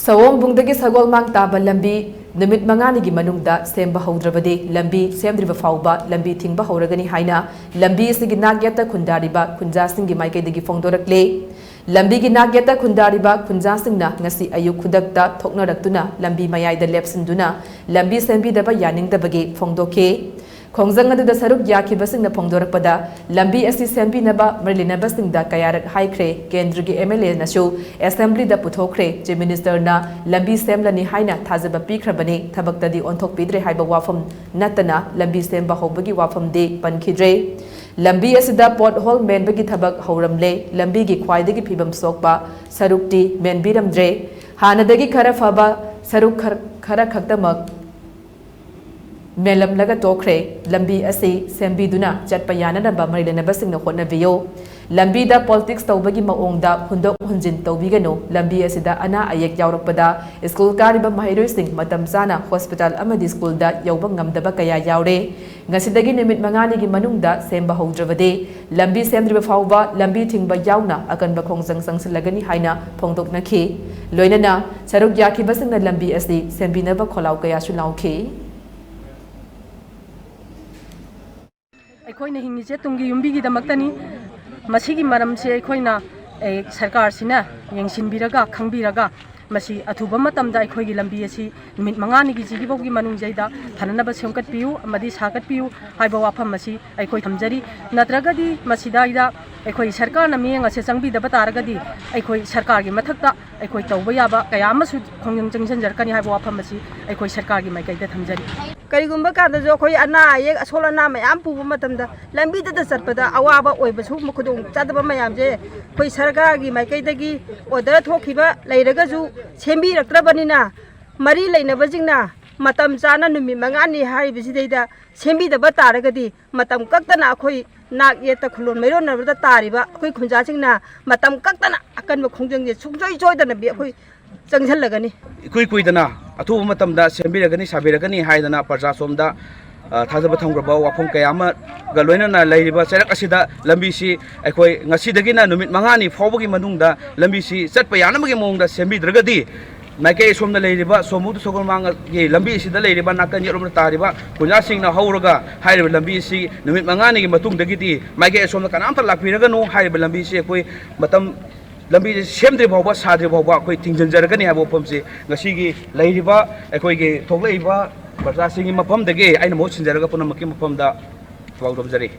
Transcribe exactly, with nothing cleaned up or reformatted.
ꯁꯑꯣꯝꯕꯨꯡꯗꯒꯤ ꯁꯒꯣꯜꯃꯥꯡ ꯇꯥꯕ ꯂꯝꯕꯤ ꯅꯨꯃꯤꯠ ꯃꯉꯥꯅꯤꯒꯤ ꯃꯅꯨꯡꯗ ꯁꯦꯝꯕ ꯍꯧꯗ꯭ꯔꯕꯗꯤ ꯂꯝꯕꯤ ꯁꯦꯝꯗ꯭ꯔꯤꯕ ꯐꯥꯎꯕ ꯂꯝꯕꯤ ꯊꯤꯡꯕ ꯍꯧꯔꯒꯅꯤ ꯍꯥꯏꯅ ꯂꯝꯕꯤ ꯑꯁꯤꯒꯤ ꯅꯥꯛ ꯌꯦꯠꯇ ꯈꯨꯟꯗꯥꯔꯤꯕ ꯈꯨꯟꯖꯥꯁꯤꯡꯒꯤ ꯃꯥꯏꯀꯩꯗꯒꯤ ꯐꯣꯡꯗꯣꯔꯛꯂꯦ꯫ ꯂꯝꯕꯤꯒꯤ ꯅꯥꯛ ꯌꯦꯠꯇ ꯈꯨꯟꯗꯥꯔꯤꯕ ꯈꯨꯟꯖꯥꯁꯤꯡꯅ ꯉꯁꯤ ꯑꯌꯨꯛ ꯈꯨꯗꯛꯇ ꯊꯣꯛꯅꯔꯛꯇꯨꯅ ꯂꯝꯕꯤ ꯃꯌꯥꯏꯗ ꯂꯦꯞꯁꯤꯟꯗꯨꯅ ꯂꯝꯕꯤ ꯁꯦꯝꯕꯤꯗꯕ ꯌꯥꯅꯤꯡꯗꯕꯒꯤ ꯐꯣꯡꯗꯣꯛꯈꯤ꯫ ꯈꯣꯡꯖꯪ ꯑꯗꯨꯗ ꯁꯔꯨꯛ ꯌꯥꯈꯤꯕꯁꯤꯡꯅ ꯐꯣꯡꯗꯣꯔꯛꯄꯗ, ꯂꯝꯕꯤ ꯑꯁꯤ ꯁꯦꯝꯕꯤꯅꯕ ꯃꯔꯤ ꯂꯩꯅꯕꯁꯤꯡꯗ ꯀꯌꯥꯔꯛ ꯍꯥꯏꯈ꯭ꯔꯦ, ꯀꯦꯟꯗ꯭ꯔꯒꯤ MLAꯅꯁꯨ ꯑꯦꯁꯦꯝꯕ꯭ꯂꯤꯗ ꯄꯨꯊꯣꯛꯈ꯭ꯔꯦ, Chief Ministerꯅ ꯂꯝꯕꯤ ꯁꯦꯝꯂꯅꯤ ꯍꯥꯏꯅ ꯊꯥꯖꯕ ꯄꯤꯈ꯭ꯔꯕꯅꯤ, ꯊꯕꯛꯇꯗꯤ ꯑꯣꯟꯊꯣꯛꯄꯤꯗ꯭ꯔꯦ ꯍꯥꯏꯕ ꯋꯥꯐꯝ ꯅꯠꯇꯅ ꯂꯝꯕꯤ ꯁꯦꯝꯕ ꯍꯧꯕꯒꯤ ꯋꯥꯐꯝꯗꯤ ꯄꯟꯈꯤꯗ꯭ꯔꯦ꯫ ꯂꯝꯕꯤ ꯑꯁꯤꯗ ꯄꯣꯠ ꯍꯣꯜ ꯃꯦꯟꯕꯒꯤ ꯊꯕꯛ ꯍꯧꯔꯝꯂꯦ, ꯂꯝꯕꯤꯒꯤ ꯈ꯭ꯋꯥꯏꯗꯒꯤ ꯐꯤꯕꯝ ꯁꯣꯛꯄ ꯁꯔꯨꯛꯇꯤ ꯃꯦꯟꯕꯤꯔꯝꯗ꯭ꯔꯦ꯫ ꯍꯥꯟꯅꯗꯒꯤ ꯈꯔ ꯐꯕ ꯁꯔꯨꯛ ꯈꯔ, ꯈꯔ ꯈꯛꯇꯃꯛ ꯃꯦꯜꯂꯝꯂꯒ ꯇꯣꯛꯈ꯭ꯔꯦ꯫ ꯂꯝꯕꯤ ꯑꯁꯤ ꯁꯦꯝꯕꯤꯗꯨꯅ ꯆꯠꯄ ꯌꯥꯅꯅꯕ ꯃꯔꯤ ꯂꯩꯅꯕꯁꯤꯡꯅ ꯍꯣꯠꯅꯕꯤꯌꯨ꯫ ꯂꯝꯕꯤꯗ ꯄꯣꯂꯤꯇꯤꯛꯁ ꯇꯧꯕꯒꯤ ꯃꯑꯣꯡꯗ ꯍꯨꯟꯗꯣꯛ ꯍꯨꯟꯖꯤꯟ ꯇꯧꯕꯤꯒꯅꯨ꯫ ꯂꯝꯕꯤ ꯑꯁꯤꯗ ꯑꯅꯥ ꯑꯌꯦꯛ ꯌꯥꯎꯔꯛꯄꯗ ꯁ꯭ꯀꯨꯜ ꯀꯥꯔꯤꯕ ꯃꯍꯩꯔꯣꯏꯁꯤꯡ ꯃꯇꯝ ꯆꯥꯅ ꯍꯣꯁꯄꯤꯇꯥꯜ ꯑꯃꯗꯤ ꯁ꯭ꯀꯨꯜꯗ ꯌꯧꯕ ꯉꯝꯗꯕ ꯀꯌꯥ ꯌꯥꯎꯔꯦ꯫ ꯉꯁꯤꯗꯒꯤ ꯅꯨꯃꯤꯠ ꯃꯉꯥꯅꯤꯒꯤ ꯃꯅꯨꯡꯗ ꯁꯦꯝꯕ ꯍꯧꯗ꯭ꯔꯕꯗꯤ ꯂꯝꯕꯤ ꯁꯦꯝꯗ꯭ꯔꯤꯕ ꯐꯥꯎꯕ ꯂꯝꯕꯤ ꯊꯤꯡꯕ ꯌꯥꯎꯅ ꯑꯀꯟꯕ ꯈꯣꯡꯖꯪ ꯆꯪꯁꯤꯜꯂꯒꯅꯤ ꯍꯥꯏꯅ ꯐꯣꯡꯗꯣꯛꯅꯈꯤ꯫ ꯂꯣꯏꯅꯅ ꯁꯔꯨꯛ ꯌꯥꯈꯤꯕꯁꯤꯡꯅ ꯂꯝꯕꯤ ꯑꯁꯤ ꯁꯦꯝꯕꯤꯅꯕ ꯈꯣꯜꯂꯥꯎ ꯀꯌꯥꯁꯨ ꯂꯥꯎꯈꯤ꯫ ꯑꯩꯈꯣꯏꯅ ꯍꯤꯡꯉꯤꯁꯦ ꯇꯨꯡꯒꯤ ꯌꯨꯝꯕꯤꯒꯤꯗꯃꯛꯇꯅꯤ꯫ ꯃꯁꯤꯒꯤ ꯃꯔꯝꯁꯦ ꯑꯩꯈꯣꯏꯅ, ꯑꯦ, ꯁꯔꯀꯥꯔꯁꯤꯅ ꯌꯦꯡꯁꯤꯟꯕꯤꯔꯒ, ꯈꯪꯕꯤꯔꯒ, ꯃꯁꯤ ꯑꯊꯨꯕ ꯃꯇꯝꯗ ꯑꯩꯈꯣꯏꯒꯤ ꯂꯝꯕꯤ ꯑꯁꯤ ꯅꯨꯃꯤꯠ ꯃꯉꯥꯅꯤꯒꯤ ꯁꯤꯒꯤꯐꯥꯎꯒꯤ ꯃꯅꯨꯡꯁꯤꯗꯩꯗ ꯐꯅꯅꯕ ꯁꯦꯝꯒꯠꯄꯤꯌꯨ ꯑꯃꯗꯤ ꯁꯥꯒꯠꯄꯤꯌꯨ ꯍꯥꯏꯕ ꯋꯥꯐꯝ ꯑꯁꯤ ꯑꯩꯈꯣꯏ ꯊꯝꯖꯔꯤ꯫ ꯅꯠꯇ꯭ꯔꯒꯗꯤ ꯃꯁꯤꯗꯩꯗ ꯑꯩꯈꯣꯏ ꯁꯔꯀꯥꯔꯅ ꯃꯤꯠꯌꯦꯡ ꯑꯁꯦ ꯆꯪꯕꯤꯗꯕ ꯇꯥꯔꯒꯗꯤ ꯑꯩꯈꯣꯏ ꯁꯔꯀꯥꯔꯒꯤ ꯃꯊꯛꯇ ꯑꯩꯈꯣꯏ ꯇꯧꯕ ꯌꯥꯕ ꯀꯌꯥ ꯑꯃꯁꯨ ꯈꯣꯡꯖꯪ ꯆꯪꯁꯤꯟꯖꯔꯛꯀꯅꯤ ꯍꯥꯏꯕ ꯋꯥꯐꯝ ꯑꯁꯤ ꯑꯩꯈꯣꯏ ꯁꯔꯀꯥꯔꯒꯤ ꯃꯥꯏꯀꯩꯗ ꯊꯝꯖꯔꯤ꯫ ꯀꯔꯤꯒꯨꯝꯕ ꯀꯥꯟꯗꯁꯨ ꯑꯩꯈꯣꯏ ꯑꯅꯥ ꯑꯌꯦꯛ, ꯑꯁꯣꯜ ꯑꯅꯥ ꯃꯌꯥꯝ ꯄꯨꯕ ꯃꯇꯝꯗ ꯂꯝꯕꯤꯗꯇ ꯆꯠꯄꯗ ꯑꯋꯥꯕ ꯑꯣꯏꯕꯁꯨ, ꯈꯨꯗꯣꯡ ꯆꯥꯗꯕ ꯃꯌꯥꯝꯁꯦ ꯑꯩꯈꯣꯏ ꯁꯔꯀꯥꯔꯒꯤ ꯃꯥꯏꯀꯩꯗꯒꯤ ꯑꯣꯔꯗꯔ ꯊꯣꯛꯈꯤꯕ ꯂꯩꯔꯒꯁꯨ ꯁꯦꯝꯕꯤꯔꯛꯇ꯭ꯔꯕꯅꯤꯅ, ꯃꯔꯤ ꯂꯩꯅꯕꯁꯤꯡꯅ ꯃꯇꯝ ꯆꯥꯅ ꯅꯨꯃꯤꯠ ꯃꯉꯥꯅꯤ ꯍꯥꯏꯔꯤꯕꯁꯤꯗꯩꯗ ꯁꯦꯝꯕꯤꯗꯕ ꯇꯥꯔꯒꯗꯤ ꯃꯇꯝ ꯀꯛꯇꯅ ꯑꯩꯈꯣꯏ ꯅꯥꯛ ꯌꯦꯠꯇ ꯈꯨꯂꯣꯟ ꯃꯩꯔꯣꯟꯅꯕꯗ ꯇꯥꯔꯤꯕ ꯑꯩꯈꯣꯏ ꯈꯨꯟꯖꯥꯁꯤꯡꯅ ꯃꯇꯝ ꯀꯛꯇꯅ ꯑꯀꯟꯕ ꯈꯣꯡꯖꯪꯁꯦ ꯁꯨꯡꯁꯣꯏ ꯁꯣꯏꯗꯅ ꯑꯩꯈꯣꯏ ꯆꯪꯁꯤꯜꯂꯒꯅꯤ꯫ ꯏꯀꯨꯏ ꯀꯨꯏꯗꯅ ꯑꯊꯨꯕ ꯃꯇꯝꯗ ꯁꯦꯝꯕꯤꯔꯒꯅꯤ, ꯁꯥꯕꯤꯔꯒꯅꯤ ꯍꯥꯏꯗꯅ ꯄ꯭ꯔꯖꯥ ꯁꯣꯝꯗ, ꯑ, ꯊꯥꯖꯕ ꯊꯝꯈ꯭ꯔꯕ ꯋꯥꯐꯝ ꯀꯌꯥ ꯑꯃꯒ ꯂꯣꯏꯅꯅ ꯂꯩꯔꯤꯕ ꯆꯩꯔꯛ ꯑꯁꯤꯗ ꯂꯝꯕꯤꯁꯤ ꯑꯩꯈꯣꯏ ꯉꯁꯤꯗꯒꯤꯅ ꯅꯨꯃꯤꯠ ꯃꯉꯥꯅꯤ ꯐꯥꯎꯕꯒꯤ ꯃꯅꯨꯡꯗ ꯂꯝꯕꯤꯁꯤ ꯆꯠꯄ ꯌꯥꯅꯕꯒꯤ ꯃꯑꯣꯡꯗ ꯁꯦꯝꯕꯤꯗ꯭ꯔꯒꯗꯤ ꯃꯥꯏꯀꯩ ꯑꯁꯣꯝꯗ ꯂꯩꯔꯤꯕ ꯁꯣꯃꯨꯗ ꯁꯒꯣꯜꯃꯥꯡꯒꯤ ꯂꯝꯕꯤ ꯑꯁꯤꯗ ꯂꯩꯔꯤꯕ ꯅꯥꯀꯟ ꯌꯦꯠꯂꯣꯝꯗ ꯇꯥꯔꯤꯕ ꯀꯣꯏꯂꯥꯁꯤꯡꯅ ꯍꯧꯔꯒ ꯍꯥꯏꯔꯤꯕ ꯂꯝꯕꯤ ꯑꯁꯤ ꯅꯨꯃꯤꯠ ꯃꯉꯥꯅꯤꯒꯤ ꯃꯇꯨꯡꯗꯒꯤꯗꯤ ꯃꯥꯏꯀꯩ ꯑꯁꯣꯝꯗ ꯀꯅꯥꯝꯇ ꯂꯥꯛꯄꯤꯔꯒꯅꯨ꯫ ꯍꯥꯏꯔꯤꯕ ꯂꯝꯕꯤꯁꯤ ꯑꯩꯈꯣꯏ ꯃꯇꯝ, ꯂꯝꯕꯤꯁꯤ ꯁꯦꯝꯗ꯭ꯔꯤ ꯐꯥꯎꯕ, ꯁꯥꯗ꯭ꯔꯤ ꯐꯥꯎꯕ ꯑꯩꯈꯣꯏ ꯊꯤꯡꯖꯤꯟꯖꯔꯒꯅꯤ ꯍꯥꯏꯕ ꯋꯥꯐꯝꯁꯤ ꯉꯁꯤꯒꯤ ꯂꯩꯔꯤꯕ ꯑꯩꯈꯣꯏꯒꯤ ꯊꯣꯛꯂꯛꯏꯕ ꯄ꯭ꯔꯖꯥꯁꯤꯡꯒꯤ ꯃꯐꯝꯗꯒꯤ ꯑꯩꯅ ꯃꯍꯨꯠ ꯁꯤꯟꯖꯔꯒ ꯄꯨꯝꯅꯃꯛꯀꯤ ꯃꯐꯝꯗ ꯄꯥꯎꯗꯝꯖꯔꯤ꯫